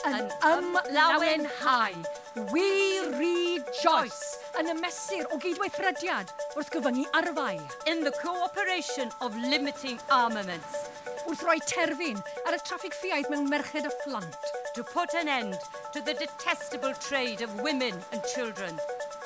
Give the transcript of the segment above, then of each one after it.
Yn ymlawenhau. We rejoice yn y mesur o gydweithrediad wrth gyfyngu arfau. In the cooperation of limiting armaments. Wrth roi terfyn ar y traffig ffiaidd mewn merched a phlant. To put an end to the detestable trade of women and children.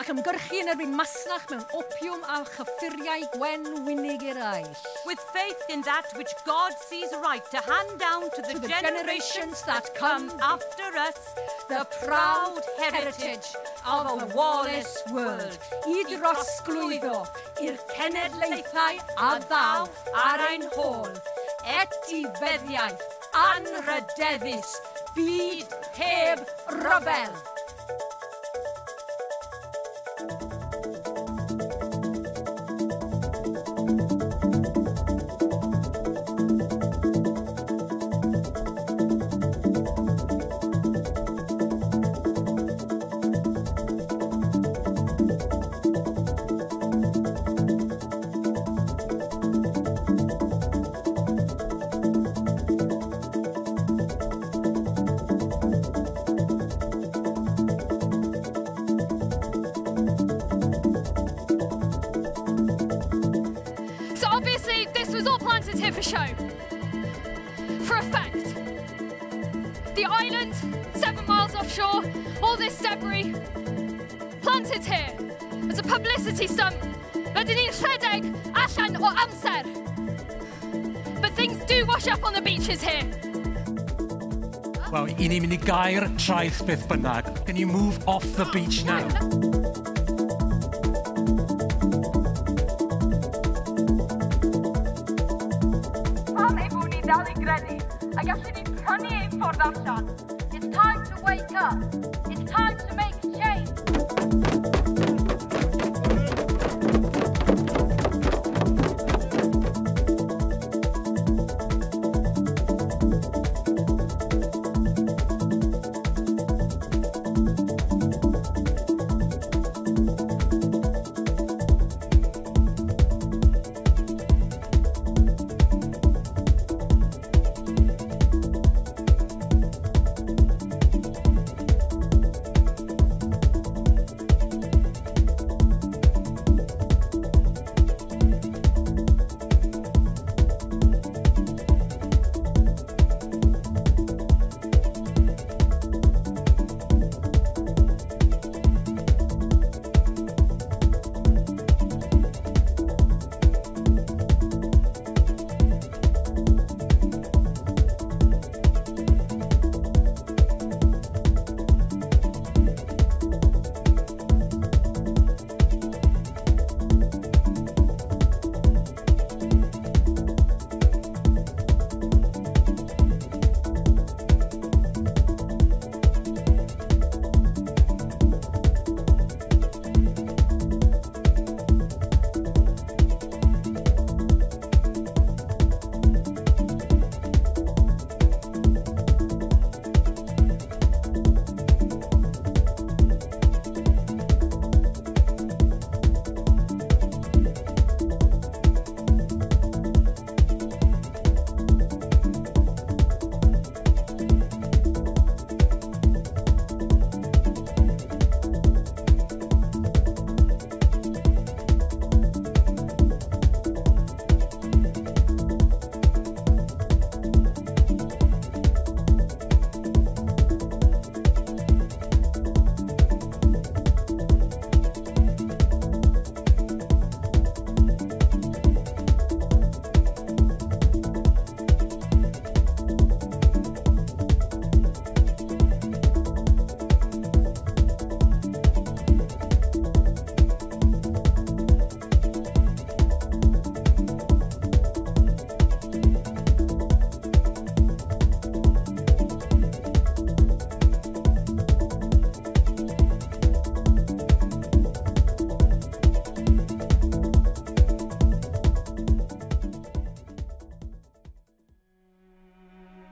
Ac ymgyrchu yn erbyn masnach mewn opiwm a chyffuriau gwenwynig eraill. With faith in that which God sees right to hand down to the, To the generations generations that come after us, the proud heritage of a warless world. I drosglwyddo i'r cenedlaethau a ddaw ar ein hôl. Etifeddiaeth anrhydeddus, byd heb ryfel. So obviously, this was all planted here for show. For effect. The island, 7 miles offshore, all this debris, planted here as a publicity stunt. Rydyn ni'n rhedeg allan o amser. But things do wash up on the beaches here. Wel, i ni'n mynd i gau'r traeth beth bynnag. Can you move off the beach now? Pam ei bod ni dal i gredu a gallwn ni prynu ein ffordd allan. It's time to wake up. It's time to make change.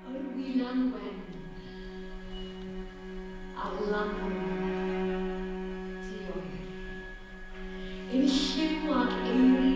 Yr wylan wen, a'r lanw di oer, ein lliw ag eirin.